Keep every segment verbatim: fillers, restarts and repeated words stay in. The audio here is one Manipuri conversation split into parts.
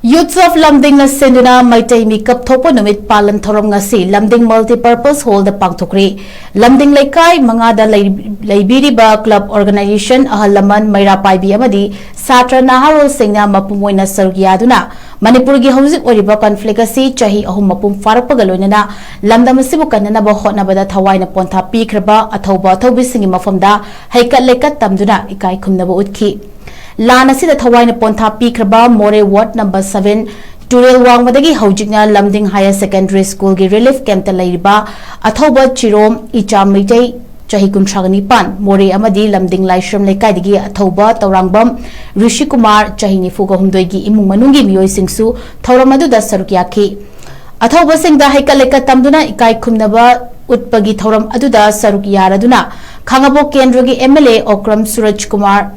Youths of Lumding ꯅ ꯁꯤꯟꯗꯨꯅ ꯃꯩꯇꯩ ꯃꯤꯀꯞ ꯊꯣꯛꯄ ꯅꯨꯃꯤꯠ ꯄꯥꯂꯟ ꯊꯧꯔꯝ ꯉꯁꯤ Lumding Multipurpose Hall ꯗ ꯄꯥꯡꯊꯣꯛꯈ꯭ꯔꯦ꯫ Lumding ꯂꯩꯀꯥꯏ ꯃꯉꯥꯗ ꯂꯩ-, ꯂꯩꯕꯤꯔꯤꯕ club, organization, ꯑꯍꯜ ꯂꯃꯟ, ꯃꯩꯔꯥ ꯄꯥꯏꯕꯤ ꯑꯃꯗꯤ ꯁꯥꯇ꯭ꯔ ꯅꯍꯥꯔꯣꯜꯁꯤꯡꯅ ꯃꯄꯨꯡ ꯑꯣꯏꯅ ꯁꯔꯨꯛ ꯌꯥꯗꯨꯅ ꯃꯅꯤꯄꯨꯔꯒꯤ ꯍꯧꯖꯤꯛ ꯑꯣꯏꯔꯤꯕ conflict ꯑꯁꯤ ꯆꯍꯤ ꯑꯍꯨꯝ ꯃꯄꯨꯡ ꯐꯥꯔꯛꯄꯒ ꯂꯣꯏꯅꯅ ꯂꯝꯗꯝ ꯑꯁꯤꯕꯨ ꯀꯟꯅꯅꯕ ꯍꯣꯠꯅꯕꯗ ꯊꯋꯥꯏꯅ ꯄꯣꯟꯊꯥ ꯄꯤꯈ꯭ꯔꯕ ꯑꯊꯧꯕ ꯑꯊꯧꯕꯤꯁꯤꯡꯒꯤ ꯃꯐꯝꯗ ꯍꯩꯀꯠ ꯂꯩꯀꯠ ꯇꯝꯗꯨꯅ ꯏꯀꯥꯏ ꯈꯨꯝꯅꯕ ꯎꯠꯈꯤ꯫ ꯂꯥꯟ ꯑꯁꯤꯗ ꯊꯋꯥꯏꯅ ꯄꯣꯟꯊꯥ ꯄꯤꯈ꯭ꯔꯕ ꯃꯣꯔꯦ ward number seven ꯇꯨꯔꯦꯜ ꯋꯥꯡꯃꯗꯒꯤ ꯍꯧꯖꯤꯛꯅ ꯂꯝꯗꯤꯡ Higher Secondary School ꯒꯤ relief camp ꯇ ꯂꯩꯔꯤꯕ ꯑꯊꯧꯕ ꯆꯤꯔꯣꯝ ꯏꯆꯥ ꯃꯩꯇꯩ, ꯆꯍꯤ ꯀꯨꯟꯊ꯭ꯔꯥ ꯅꯤꯄꯥꯟ, ꯃꯣꯔꯦ ꯑꯃꯗꯤ ꯂꯝꯗꯤꯡ ꯂꯥꯏꯁ꯭ꯔꯝ ꯂꯩꯀꯥꯏꯗꯒꯤ ꯑꯊꯧꯕ ꯇꯧꯔꯥꯡꯕꯝ ꯔꯤꯁꯤꯀꯨꯃꯥꯔ, ꯆꯍꯤ ꯅꯤꯐꯨꯒ ꯍꯨꯝꯗꯣꯏꯒꯤ ꯏꯃꯨꯡ ꯃꯅꯨꯡꯒꯤ ꯃꯤꯑꯣꯏꯁꯤꯡꯁꯨ ꯊꯧꯔꯝ ꯑꯗꯨꯗ ꯁꯔꯨꯛ ꯌꯥꯈꯤ꯫ ꯑꯊꯧꯕꯁꯤꯡꯗ ꯍꯩꯀꯠ ꯂꯩꯀꯠ ꯇꯝꯗꯨꯅ ꯏꯀꯥꯏ ꯈꯨꯝꯅꯕ ꯎꯠꯄꯒꯤ ꯊꯧꯔꯝ ꯑꯗꯨꯗ ꯁꯔꯨꯛ ꯌꯥꯔꯗꯨꯅ ꯈꯥꯉꯕꯣꯛ ꯀꯦꯟꯗ꯭ꯔꯒꯤ M L A ꯑꯣꯀ꯭ꯔꯝ ꯁꯨꯔꯖ ꯀꯨꯃꯥꯔ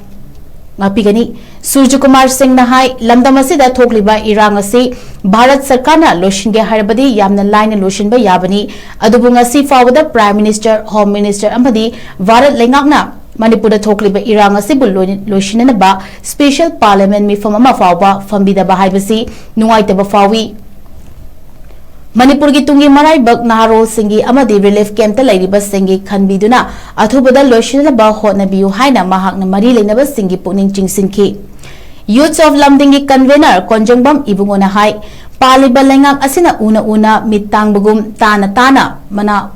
ꯉꯥꯛꯄꯤꯒꯅꯤ꯫ ꯁꯨꯔꯖ ꯀꯨꯃꯥꯔ ꯁꯤꯡꯅ ꯍꯥꯏ, ꯂꯝꯗꯝ ꯑꯁꯤꯗ ꯊꯣꯛꯂꯤꯕ ꯏꯔꯥꯡ ꯑꯁꯤ ꯚꯥꯔꯠ ꯁꯔꯀꯥꯔꯅ ꯂꯣꯏꯁꯤꯟꯒꯦ ꯍꯥꯏꯔꯕꯗꯤ ꯌꯥꯝꯅ ꯂꯥꯏꯅ ꯂꯣꯏꯁꯤꯟꯕ ꯌꯥꯕꯅꯤ, ꯑꯗꯨꯕꯨ ꯉꯁꯤ ꯐꯥꯎꯕꯗ Prime Minister, Home Minister ꯑꯃꯗꯤ ꯚꯥꯔꯠ ꯂꯩꯉꯥꯛꯅ ꯃꯅꯤꯄꯨꯔꯗ ꯊꯣꯛꯂꯤꯕ ꯏꯔꯥꯡ ꯑꯁꯤꯕꯨ ꯂꯣꯏ-, ꯂꯣꯏꯁꯤꯟꯅꯅꯕ special parliament ꯃꯤꯐꯝ ꯑꯃ ꯐꯥꯎꯕ ꯐꯝꯕꯤꯗꯕ ꯍꯥꯏꯕꯁꯤ ꯅꯨꯡꯉꯥꯏꯇꯕ ꯐꯥꯎꯏ꯫ ꯃꯅꯤꯄꯨꯔꯒꯤ ꯇꯨꯡꯒꯤ ꯃꯔꯥꯏꯕꯛ ꯅꯍꯥꯔꯣꯜꯁꯤꯡꯒꯤ ꯑꯃꯗꯤ relief camp ꯇ ꯂꯩꯔꯤꯕꯁꯤꯡꯒꯤ ꯈꯟꯕꯤꯗꯨꯅ ꯑꯊꯨꯕꯗ ꯂꯣꯏꯁꯤꯟꯅꯕ ꯍꯣꯠꯅꯕꯤꯌꯨ ꯍꯥꯏꯅ ꯃꯍꯥꯛꯅ ꯃꯔꯤ ꯂꯩꯅꯕꯁꯤꯡꯒꯤ ꯄꯨꯛꯅꯤꯡ ꯆꯤꯡꯁꯤꯟꯈꯤ꯫ Youths of ꯂꯝꯗꯤꯡꯒꯤ convener ꯀꯣꯟꯖꯪꯕꯝ ꯏꯕꯨꯡꯉꯣꯅ ꯍꯥꯏ, ꯄꯥꯜꯂꯤꯕ ꯂꯩꯉꯥꯛ ꯑꯁꯤꯅ ꯎꯅ ꯎꯅ ꯃꯤꯠ ꯇꯥꯡꯕꯒꯨꯝ, ꯇꯥꯅ ꯇꯥꯅ ꯃꯅꯥ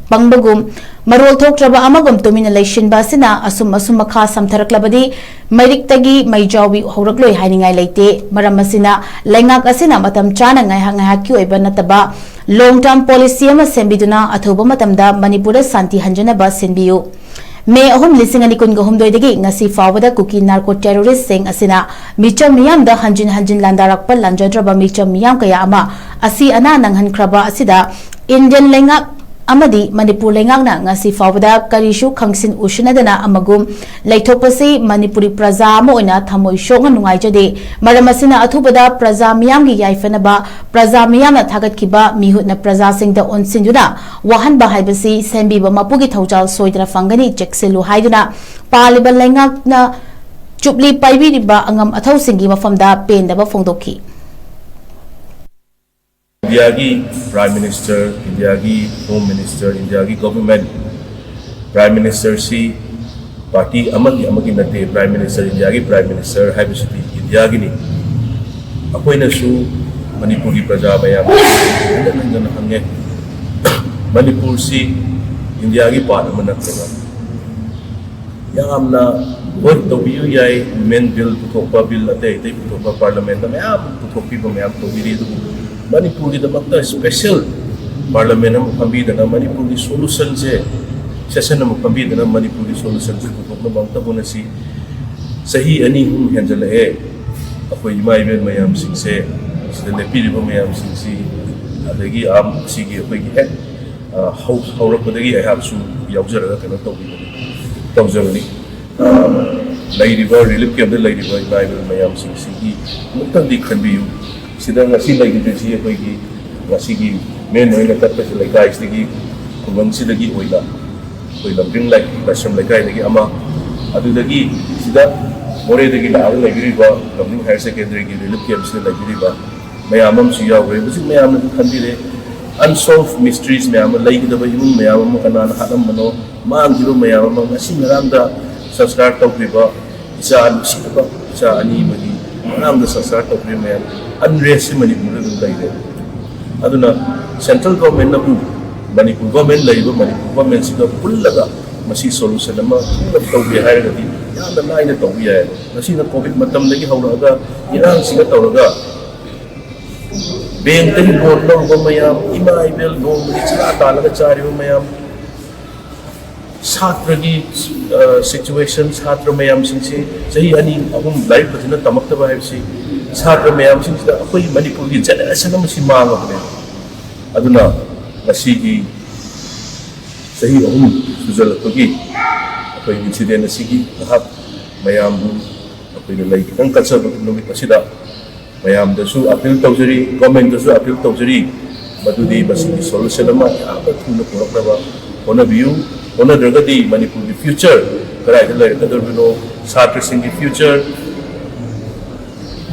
ꯄꯪꯕꯒꯨꯝ, ꯃꯔꯣꯜ ꯊꯣꯛꯇ꯭ꯔꯕ ꯑꯃꯒꯨꯝ ꯇꯨꯃꯤꯟꯅ ꯂꯩꯁꯤꯟꯕ ꯑꯁꯤꯅ ꯑꯁꯨꯝ ꯑꯁꯨꯝ ꯃꯈꯥ ꯁꯝꯊꯔꯛꯂꯕꯗꯤ ꯃꯩꯔꯤꯛꯇꯒꯤ ꯃꯩꯖꯥꯎꯕꯤ ꯍꯧꯔꯛꯂꯣꯏ ꯍꯥꯏꯅꯤꯡꯉꯥꯏ ꯂꯩꯇꯦ꯫ ꯃꯔꯝ ꯑꯁꯤꯅ ꯂꯩꯉꯥꯛ ꯑꯁꯤꯅ ꯃꯇꯝ ꯆꯥꯅ ꯉꯥꯏꯍꯥꯛ ꯉꯥꯏꯍꯥꯛꯀꯤ ꯑꯣꯏꯕ ꯅꯠꯇꯕ long term policy ꯑꯃ ꯁꯦꯝꯕꯤꯗꯨꯅ ꯑꯊꯨꯕ ꯃꯇꯝꯗ ꯃꯅꯤꯄꯨꯔꯗ ꯁꯥꯟꯇꯤ ꯍꯟꯖꯅꯕ ꯁꯤꯟꯕꯤꯌꯨ꯫ ꯃꯦ ꯑꯍꯨꯝ, ꯂꯤꯁꯤꯡ ꯑꯅꯤ ꯀꯨꯟꯒ ꯍꯨꯝꯗꯣꯏꯗꯒꯤ ꯉꯁꯤ ꯐꯥꯎꯕꯗ ꯀꯨꯀꯤ narco terrorist ꯁꯤꯡ ꯑꯁꯤꯅ ꯃꯤꯆꯝ ꯃꯤꯌꯥꯝꯗ ꯍꯟꯖꯤꯟ ꯍꯟꯖꯤꯟ ꯂꯥꯟꯗꯥꯔꯛꯄ ꯂꯥꯟꯖꯗ꯭ꯔꯕ ꯃꯤꯆꯝ ꯃꯤꯌꯥꯝ ꯀꯌꯥ ꯑꯃ ꯑꯁꯤ ꯑꯅꯥ ꯅꯪꯍꯟꯈ꯭ꯔꯕ ꯑꯁꯤꯗ Indian ꯂꯩꯉꯥꯛ ꯑꯃꯗꯤ ꯃꯅꯤꯄꯨꯔ ꯂꯩꯉꯥꯛꯅ ꯉꯁꯤ ꯐꯥꯎꯕꯗ ꯀꯔꯤꯁꯨ ꯈꯪꯁꯤꯟ ꯎꯁꯤꯟꯅꯗꯅ ꯑꯃꯒꯨꯝ ꯂꯩꯊꯣꯛꯄꯁꯤ ꯃꯅꯤꯄꯨꯔꯤ ꯄ꯭ꯔꯖꯥ ꯑꯃ ꯑꯣꯏꯅ ꯊꯃꯣꯏ ꯁꯣꯛꯅ ꯅꯨꯡꯉꯥꯏꯖꯗꯦ꯫ ꯃꯔꯝ ꯑꯁꯤꯅ ꯑꯊꯨꯕꯗ ꯄ꯭ꯔꯖꯥ ꯃꯤꯌꯥꯝꯒꯤ ꯌꯥꯏꯐꯅꯕ ꯄ꯭ꯔꯖꯥ ꯃꯤꯌꯥꯝꯅ ꯊꯥꯒꯠꯈꯤꯕ ꯃꯤꯍꯨꯠꯅ ꯄ꯭ꯔꯖꯥꯁꯤꯡꯗ ꯑꯣꯟꯁꯤꯟꯗꯨꯅ ꯋꯥꯍꯟꯕ ꯍꯥꯏꯕꯁꯤ ꯁꯦꯝꯕꯤꯕ ꯃꯄꯨꯒꯤ ꯊꯧꯖꯥꯜ ꯁꯣꯏꯗꯅ ꯐꯪꯒꯅꯤ, ꯆꯦꯛꯁꯤꯜꯂꯨ ꯍꯥꯏꯗꯨꯅ ꯄꯥꯜꯂꯤꯕ ꯂꯩꯉꯥꯛꯅ ꯖꯨꯕꯤꯂꯤ ꯄꯥꯏꯕꯤꯔꯤꯕ ꯑꯉꯝ ꯑꯊꯧꯁꯤꯡꯒꯤ ꯃꯐꯝꯗ ꯄꯦꯟꯗꯕ ꯐꯣꯡꯗꯣꯛꯈꯤ꯫ ꯏꯟꯗꯤꯌꯥꯒꯤ ꯄ꯭ꯔꯥꯏꯝ ꯃꯤꯅꯤꯁꯇꯔ, ꯏꯟꯗꯤꯌꯥꯒꯤ ꯍꯣꯝ ꯃꯤꯅꯤꯁꯇꯔ, ꯏꯟꯗꯤꯌꯥꯒꯤ ꯒꯣꯚꯔꯟꯃꯦꯟ, ꯄ꯭ꯔꯥꯏꯝ ꯃꯤꯅꯤꯁꯇꯔꯁꯤ ꯄꯥꯔꯇꯤ ꯑꯃꯒꯤ ꯑꯃꯒꯤ ꯅꯠꯇꯦ꯫ ꯄ꯭ꯔꯥꯏꯝ ꯃꯤꯅꯤꯁꯇꯔ, ꯏꯟꯗꯤꯌꯥꯒꯤ ꯄ꯭ꯔꯥꯏꯝ ꯃꯤꯅꯤꯁꯇꯔ ꯍꯥꯏꯕꯁꯤꯗꯤ ꯏꯟꯗꯤꯌꯥꯒꯤꯅꯤ꯫ ꯑꯩꯈꯣꯏꯅꯁꯨ ꯃꯅꯤꯄꯨꯔꯒꯤ ꯄ꯭ꯔꯖꯥ ꯃꯌꯥꯝ ꯍꯟꯖꯟ ꯍꯟꯖꯟꯅ ꯍꯪꯉꯦ, ꯃꯅꯤꯄꯨꯔꯁꯤ ꯏꯟꯗꯤꯌꯥꯒꯤ ꯄꯥꯔꯠ ꯑꯃ ꯅꯠꯇ꯭ꯔꯕ? ꯌꯥꯝꯅ ꯍꯣꯏ ꯇꯧꯕꯤꯌꯨ ꯌꯥꯏ, ꯃꯦꯟ ꯕꯤꯜ ꯄꯨꯊꯣꯛꯄ, ꯕꯤꯜ ꯑꯇꯩ ꯑꯇꯩ ꯄꯨꯊꯣꯛꯄ, ꯄꯥꯔꯂꯤꯌꯥꯃꯦꯟꯗ ꯃꯌꯥꯝ ꯄꯨꯊꯣꯛꯄꯤꯕ ꯃꯌꯥꯝ ꯇꯧꯕꯤꯔꯤ꯫ ꯑꯗꯨꯕꯨ ꯃꯅꯤꯄꯨꯔꯒꯤꯗꯃꯛꯇ ꯁ꯭ꯄꯦꯁꯦꯜ ꯄꯥꯔꯂꯤꯌꯥꯃꯦꯟ ꯑꯃ ꯐꯝꯕꯤꯗꯅ ꯃꯅꯤꯄꯨꯔꯒꯤ ꯁꯣꯂꯨꯁꯟꯁꯦ, ꯁꯦꯁꯟ ꯑꯃ ꯐꯝꯕꯤꯗꯅ ꯃꯅꯤꯄꯨꯔꯒꯤ ꯁꯣꯂꯨꯁꯟꯁꯦ ꯄꯨꯊꯣꯛꯅꯕ ꯑꯝꯇ ꯍꯣꯠꯅꯁꯤ꯫ ꯆꯍꯤ ꯑꯅꯤ ꯑꯍꯨꯝ ꯍꯦꯟꯖꯜꯂꯛꯑꯦ꯫ ꯑꯩꯈꯣꯏ ꯏꯃꯥ ꯏꯕꯦꯟ ꯃꯌꯥꯝꯁꯤꯡꯁꯦ, ꯁꯤꯗ ꯂꯦꯞꯄꯤꯔꯤꯕ ꯃꯌꯥꯝꯁꯤꯡꯁꯤ, ꯑꯗꯒꯤ ꯑꯥ, ꯁꯤꯒꯤ ꯑꯩꯈꯣꯏꯒꯤ ꯍꯦꯛ, ꯑ, ꯍꯧ-, ꯍꯧꯔꯛꯄꯗꯒꯤ ꯑꯩꯍꯥꯛꯁꯨ ꯌꯥꯎꯖꯔꯒ ꯀꯩꯅꯣ ꯇꯧꯕꯤꯕꯅꯤ, ꯇꯧꯖꯕꯅꯤ꯫ ꯑ, ꯂꯩꯔꯤꯕ ꯔꯤꯂꯤꯐ ꯀꯦꯝꯞꯇ ꯂꯩꯔꯤꯕ ꯏꯃꯥ ꯏꯕꯦꯟ ꯃꯌꯥꯝꯁꯤꯡꯁꯤꯒꯤ ꯑꯃꯨꯛꯇꯪꯗꯤ ꯈꯟꯕꯤꯌꯨ꯫ ꯁꯤꯗ ꯉꯁꯤ ꯂꯩꯈꯤꯗ꯭ꯔꯤꯁꯤ ꯑꯩꯈꯣꯏꯒꯤ ꯉꯁꯤꯒꯤ ꯃꯦꯟ ꯑꯣꯏꯅ ꯆꯠꯄꯁꯤ ꯂꯩꯀꯥꯏꯁꯤꯗꯒꯤ, ꯈꯨꯡꯒꯪꯁꯤꯗꯒꯤ ꯑꯣꯏꯅ ꯑꯩꯈꯣꯏ ꯂꯝꯖꯤꯡ ꯂꯥꯏ-, ꯂꯥꯏꯁ꯭ꯔꯝ ꯂꯩꯀꯥꯏꯗꯒꯤ ꯑꯃ, ꯑꯗꯨꯗꯒꯤ ꯁꯤꯗ ꯃꯣꯔꯦꯗꯒꯤ ꯂꯥꯛꯑꯒ ꯂꯩꯕꯤꯔꯤꯕ ꯂꯝꯖꯤꯡ ꯍꯥꯌꯔ ꯁꯦꯀꯦꯟꯗꯔꯤꯒꯤ ꯔꯤꯂꯤꯐ ꯀꯦꯝꯞꯁꯤꯗ ꯂꯩꯕꯤꯔꯤꯕ ꯃꯌꯥꯝ ꯑꯃꯁꯨ ꯌꯥꯎꯈ꯭ꯔꯦ꯫ ꯍꯧꯖꯤꯛ ꯃꯌꯥꯝꯅꯁꯨ ꯈꯟꯕꯤꯔꯦ, ꯑꯟꯁꯣꯜꯚ ꯃꯤꯁꯇ꯭ꯔꯤꯁ ꯃꯌꯥꯝ ꯑꯃ, ꯂꯩꯈꯤꯗꯕ ꯏꯃꯨꯡ ꯃꯌꯥꯝ ꯑꯃ, ꯀꯅꯥꯅ ꯍꯥꯠꯂꯝꯕꯅꯣ, ꯃꯥꯡꯈꯤꯕ ꯃꯌꯥꯝ ꯑꯃ, ꯉꯁꯤ ꯉꯔꯥꯡꯗ ꯁꯪꯁꯀꯥꯔ ꯇꯧꯈ꯭ꯔꯤꯕ ꯏꯆꯥ ꯅꯨꯡꯁꯤꯔꯕ ꯏꯆꯥ ꯑꯅꯤ ꯑꯃꯒꯤ ꯉꯔꯥꯡꯗ ꯁꯪꯁꯀꯥꯔ ꯇꯧꯈ꯭ꯔꯤꯕ ꯃꯌꯥꯝ, ꯑꯟꯔꯦꯁꯁꯤ ꯃꯅꯤꯄꯨꯔꯗ ꯑꯗꯨꯝ ꯂꯩꯔꯦ꯫ ꯑꯗꯨꯅ ꯁꯦꯟꯇ꯭ꯔꯦꯜ ꯒꯣꯔꯃꯦꯟꯅꯕꯨ, ꯃꯅꯤꯄꯨꯔ ꯒꯣꯔꯃꯦꯟ ꯂꯩꯔꯤꯕ ꯃꯅꯤꯄꯨꯔ ꯒꯣꯔꯃꯦꯟꯁꯤꯒ ꯄꯨꯜꯂꯒ ꯃꯁꯤ ꯁꯣꯂꯨꯁꯟ ꯑꯃ ꯊꯨꯅ ꯇꯧꯒꯦ ꯍꯥꯏꯔꯒꯗꯤ ꯌꯥꯝꯅ ꯂꯥꯏꯅ ꯇꯧꯕ ꯌꯥꯏ꯫ ꯃꯁꯤꯅ ꯀꯣꯚꯤꯗ ꯃꯇꯝꯗꯒꯤ ꯍꯧꯔꯛꯑꯒ ꯏꯔꯥꯡꯁꯤꯒ ꯇꯧꯔꯒ ꯕꯦꯡꯛꯇꯒꯤ ꯂꯣꯟ ꯂꯧꯔꯨꯕ ꯃꯌꯥꯝ, ꯏꯃꯥ ꯏꯕꯦꯜ ꯅꯣꯡꯃꯒꯤ ꯆꯔꯥ ꯇꯥꯜꯂꯒ ꯆꯥꯔꯤꯕ ꯃꯌꯥꯝ, ꯁꯥꯇ꯭ꯔꯒꯤ, ꯑ, ꯁꯤꯆꯨꯋꯦꯁꯟ, ꯁꯥꯇ꯭ꯔ ꯃꯌꯥꯝꯁꯤꯡꯁꯤ ꯆꯍꯤ ꯑꯅꯤ ꯑꯍꯨꯝ ꯂꯥꯏꯔꯤꯛ ꯐꯖꯅ ꯇꯝꯃꯛꯇꯕ ꯍꯥꯏꯕꯁꯤ, ꯁꯥꯇ꯭ꯔ ꯃꯌꯥꯝꯁꯤꯡꯁꯤꯗ ꯑꯩꯈꯣꯏꯒꯤ ꯃꯅꯤꯄꯨꯔꯒꯤ ꯖꯦꯅꯦꯔꯦꯁꯟ ꯑꯃꯁꯤ ꯃꯥꯡꯉꯕꯅꯦ꯫ ꯑꯗꯨꯅ ꯉꯁꯤꯒꯤ ꯆꯍꯤ ꯑꯍꯨꯝ ꯁꯨꯖꯜꯂꯛꯄꯒꯤ ꯑꯩꯈꯣꯏ ꯏꯟꯁꯤꯗꯦꯟ ꯑꯁꯤꯒꯤ ꯉꯥꯏꯍꯥꯛ ꯃꯌꯥꯝꯕꯨ ꯑꯩꯈꯣꯏꯅ ꯂꯩ ꯈꯤꯇꯪ ꯀꯠꯆꯕ ꯅꯨꯃꯤꯠ ꯑꯁꯤꯗ ꯃꯌꯥꯝꯗꯁꯨ ꯑꯄꯤꯜ ꯇꯧꯖꯔꯤ, ꯒꯣꯔꯃꯦꯟꯗꯁꯨ ꯑꯄꯤꯜ ꯇꯧꯖꯔꯤ, ꯃꯗꯨꯗꯤ ꯃꯁꯤꯒꯤ ꯁꯣꯂꯨꯁꯟ ꯑꯃ ꯌꯥꯝꯅ ꯊꯨꯅ ꯄꯨꯔꯛꯅꯕ ꯍꯣꯠꯅꯕꯤꯌꯨ꯫ ꯍꯣꯠꯅꯗ꯭ꯔꯒꯗꯤ ꯃꯅꯤꯄꯨꯔꯒꯤ ꯐ꯭ꯌꯨꯆꯔ ꯀꯗꯥꯏꯗ ꯂꯩꯔꯛꯀꯗꯧꯔꯤꯕꯅꯣ? ꯁꯥꯇ꯭ꯔꯁꯤꯡꯒꯤ ꯐ꯭ꯌꯨꯆꯔ,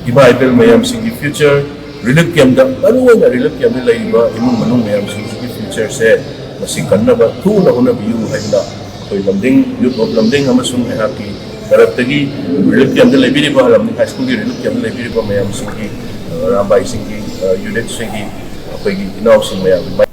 ꯏꯃꯥ ꯏꯕꯦꯜ ꯃꯌꯥꯝꯁꯤꯡꯒꯤ ꯐ꯭ꯌꯨꯆꯔ, ꯔꯤꯂꯤꯐ ꯀꯦꯝꯞꯇ, ꯃꯔꯨꯑꯣꯏꯅ ꯔꯤꯂꯤꯐ ꯀꯦꯝꯞꯇ ꯂꯩꯔꯤꯕ ꯏꯃꯨꯡ ꯃꯅꯨꯡ ꯃꯌꯥꯝꯁꯤꯡꯁꯤꯒꯤ ꯐ꯭ꯌꯨꯆꯔꯁꯦ ꯃꯁꯤ ꯀꯟꯅꯕ ꯊꯨꯅ ꯍꯣꯠꯅꯕꯤꯌꯨ ꯍꯥꯏꯗꯅ ꯑꯩꯈꯣꯏ ꯂꯝꯗꯤꯡ, ꯌꯨꯠ ꯑꯣꯐ ꯂꯝꯗꯤꯡ ꯑꯃꯁꯨꯡ ꯑꯩꯍꯥꯛꯀꯤ ꯇꯔꯞꯇꯒꯤ ꯔꯤꯂꯤꯐ ꯀꯦꯝꯞꯇ ꯂꯩꯕꯤꯔꯤꯕ, ꯂꯝꯗꯤꯡ ꯍꯥꯏ ꯁ꯭ꯀꯨꯜꯒꯤ ꯔꯤꯂꯤꯐ ꯀꯦꯝꯞꯇ ꯂꯩꯕꯤꯔꯤꯕ ꯃꯌꯥꯝꯁꯤꯡꯒꯤ, ꯑꯔꯥꯝꯕꯥꯏꯁꯤꯡꯒꯤ, ꯌꯨꯅꯤꯠꯁꯤꯡꯒꯤ, ꯑꯩꯈꯣꯏꯒꯤ ꯏꯅꯥꯎꯁꯤꯡ ꯃꯌꯥꯝ